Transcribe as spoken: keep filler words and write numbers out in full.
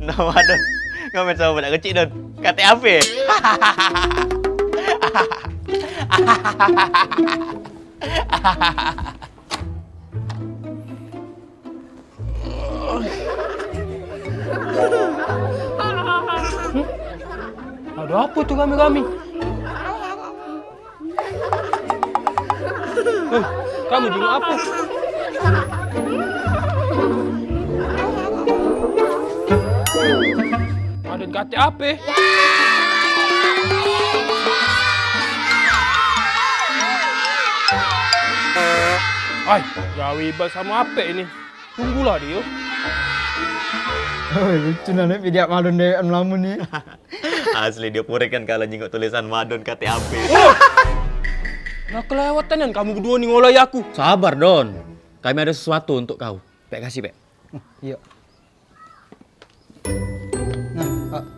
Tau, Don. Ngamen samo budak kecik, Don. Kate ape? Ada apa tu rame-rame? Eh, kamu jenguk apa? Ada kate ape? Ai, gawe ibas samo ape ini? Tunggulah dio. Oi, lucu nah ni video Madon dewek melamun ni. Asli, dio pure kan kalu nyingok tulisan Madon kate ape. Nah, kelewatan nian kamu beduo ni ngolai aku. Sabar, Don. Kami ada sesuatu untuk kau. Pek, kasih, Pek. Iyo.